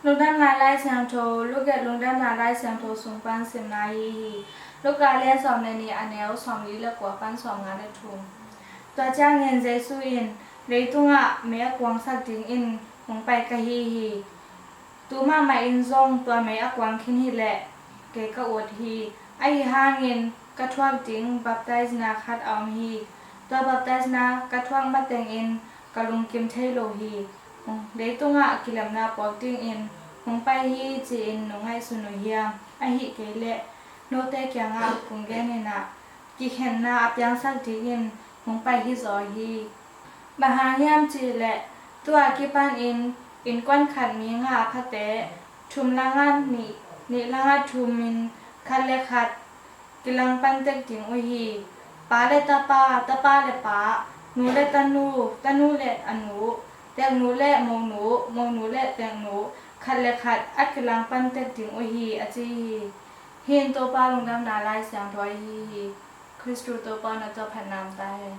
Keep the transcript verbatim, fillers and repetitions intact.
Lungdamna Lai Siangtho, Luke Lungdamna Lai Siangtho sung pan simna ahi hi. Luka lian sawm le nih, a neu sawmli le kua pan sawmnga le thum. Tua ciangin Jesu in, "Leitungah mei a kuangsak dingin hong pai ka hi hi. Tu mahmah in zong tua mei a kuang khin hi leh kei ka ut hi. Ahi hangin ka thuak ding baptisena khat a om hi. Tua baptisena ka thuak matengin ka lungkim thei lo hi. Leitungah kilemna puak dingin hong pai hi ci-in nong ngaihsun uh hiam? Ahih kei leh note kiangah kong gen in ah, kikhenna a piangsak dingin hong pai hi zaw hi. Bang hang hiam cih leh tu-a kipanin innkuan khat mi nga a phate, thum langah nih, nih langah thum in khat le khat kilangpan tek ding uh hi. Pa le tapa, tapa le pa, nu le tanu, tanu le a nu, teknu le monu, monu le teknu, khat le khat a kilangpan tek ding uh hi," a ci hi. Hih in Topa Lungdamna Lai Siangtho ahi hi. Khristu Topa na tua phatna om ta hen.